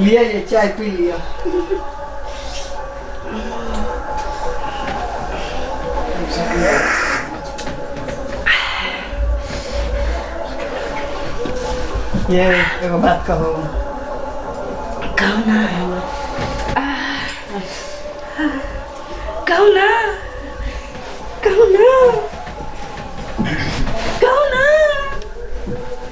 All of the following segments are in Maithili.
लिअ ये चाय पी लिअ। ये एगो बात कहू? कहू ना, कहू ना, कहू ना, कहू ना।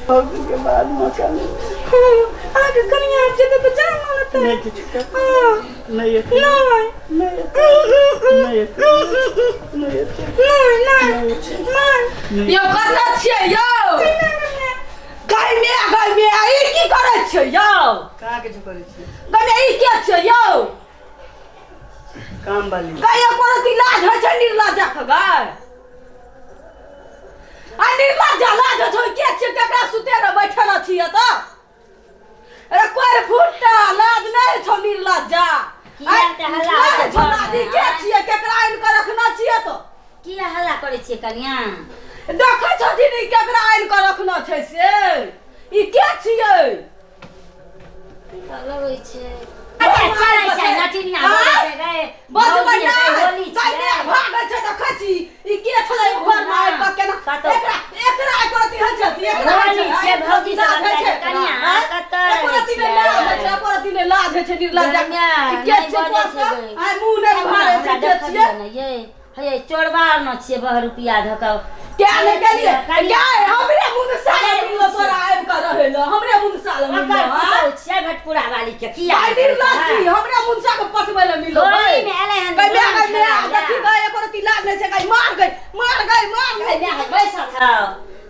बहुत के बाद मौका मिले। हाँ, अहाँके कनिया आबि जेतै तऽ जान मानतै। नहि किछु कर। हाँ। नहि एतै। नहि। नहि एतै। नहि एतै। नहि एतै। नहि, नहि, नहि। यौ, कतऽ छियै यौ? गै मे, गै मे, ई की करै छियै यौ? कहाँ किछु करै छियै। गै मे, ई के छियै यौ? काम वाली। गै, एको रत्ती लाज होइ छै निर्लज्जा के? गै, आ निर्लज्जा, लाज होइ छै? के छियै? केकरा सुते रह बैठल छियै तऽ? अरे कोइ फुट्टा लाज नहि छौ निर्लज्जा? किया एते हल्ला होइ छै लाज छौ घरमे, लाजी? के आँय? छियै? केकरा आनि कऽ रखने छियै तऽ? किया हल्ला करै छियै कनिया? देखै छथिन ई केकरा आनि कऽ रखने छै से। ई के छियै? लगै छै अच्छा चलै छै नटिनिया बोलै छै गे। बजबै भौजी नहि। हेतै, होली गै छियै। मे, भागै छै। देखै छी ई के छलै घर मे आबि कऽ केना? कतौ- एकरा एकरा एको रत्ती होइ छै? एकरा होइ होली छै? छियै, भौजी सब लाज होइ छै छै, कनिया, आँय? कतऽ एको रहै रत्ती नहि छियै? लाज होइ छै, एको रत्ती नहि लाज होइ छै निर्लज्जा। गरमिया, ई के नहि छियै? बजै छै तोरा गे। आइ मुँह नहि भारै छै। हमरा के देखऽ छियै? दिअ ने यै, हे चोरबा न छियै बहरुपिया धऽ कऽ। क्या नहि गेलियै? कनिया, गै, हमरे मुनसा लग मिललो तोरा आबि कऽ रहै लए, हमरे मुनसा लग मिललो। ओकर आँय? पुतहु छियै भटपुरा वाली के, किया भाई निर्लज्जी, हमरे मुनसा के पटबै लए मिललो। होली मे एलै हन गै माय, गै रंग माय, खेलाय लए। देखी गै, एको रत्ती लाज नहि छै गै। मार गै, मार गै, मार गै। गै माय, बैसल छौ।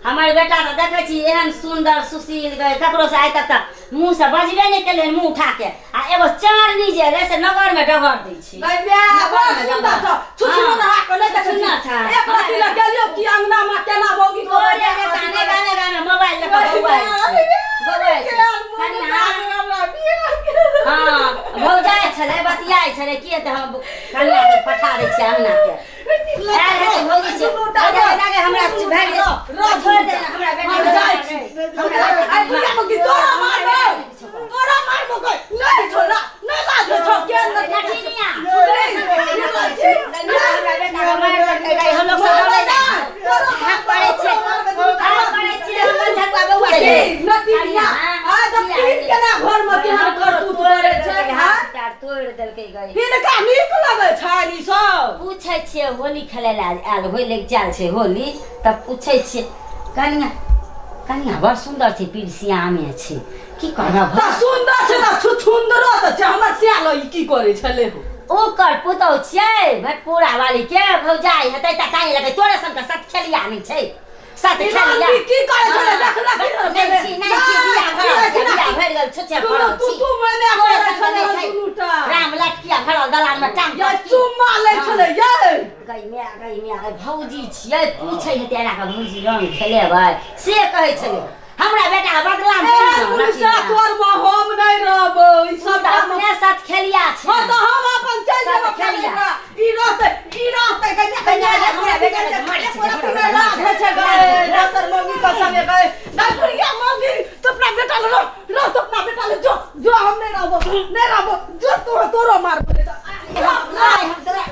हमर बेटा तऽ देखै छी एहन सुन्दर सुशील गै, ककरो से आइ तक तऽ मुँह से बजबे नहि केलै हन मुँह उठा के, आ एगो चारनी जे एलै से नगर मे डगर दै छै। गै माय, बड़ सुन्दर छौ। छुछुनो नहा कऽ नहि देखै छी। छुछुनो छै। एक रत्ती लए गेलियौ कि अंगना मे केना मौगी के तोरे बेटा नहि गाने गाने मोबाइल लऽ कऽ बौआइ छै, बौआइ छै। कनिया, हँ, भौजाइ छलै, बतियाइ छलै। की हेतै, हम कनिया के पठा दै छियै अंगना के। आयल हेतै भौजी छै। भौजाइ लागे हमरा भागि जाइ, छोड़ि दे ने हमरा बेटा। हम जाइ छी। आइ बुढ़िया मौगी तोरा मारबौ, तोरा मारबौ गै। नहि छौ ला, नहि लाज होइ छौ? के नहि नटिनिया, हमरा बेटा के मारि देलकै गै, हम लोग सब डरै जाइ। हाथ पड़ै छै, हाथ पड़ै छै हमर झटुआ बौआ के। नतिनिया, आ जब तीन केना घर मे केहन करतूत करै छै। हाथ पैर तोड़ि देलकै गै। हिनका नीक लगै छनि ई सब? पूछै छियै, होली खेलै लए आयल होय लग जायल छै होली तऽ पूछै छियै, कनिया, कनिया बड़ सुन्दर छै, पीर श्यामे छै, की करब? तऽ सुन्दर छै तऽ छुछुन्दरो तऽ छै। हमर सियाल ई की करै छलै हो? ओकर पुतहु छियै भटपुरा वाली के, भौजाइ हेतै तऽ ताहि लगे। तोरे सनके सतखेलिया नहि छै, सतखेलिया। ई की करै छलै? देखलक की? नहि छी, नहि छी, बियाह भरल छै, बियाह भरि गेल, छुच्छे दुनू भरल तू छी। तू मैंने तोरे करै सनके छलै नहि छै। दुनूटा राम लटकिया भरल दलान मे टांग या पटकी। चुम्मा लै छलै यै। गै माय, गै माय, गै, भौजी छियै, पूछै हेतै एना कऽ, भौजी रंग खेलेबै से कहै छलै। हमरा बेटा के बदलाम ए केने ने, मुनिषा, लठिनिया। तोर मे हम नहि रहबो ई तू सब तऽ अपने साथ खेलिया छै। हँ, तऽ हम अपन चलि सब जेब अपना खेलिया। नैहरा। ई रहतै, ई रहतै। गै माय, गै कनिया, माय, हमरा बेटा के मारि एको छै, रत्ती हमरा नहि लाज होइ छै गै दोसर मौगी के संगे। गै गै बुढ़िया मौगी, तू अपना बेटा लग रह, रह तू अपना बेटा लग। जो जो, हम नहि रहबो, नहि रहबो। जो, तोरो तोरो मारबो नहि तऽ। आइ हम तोरा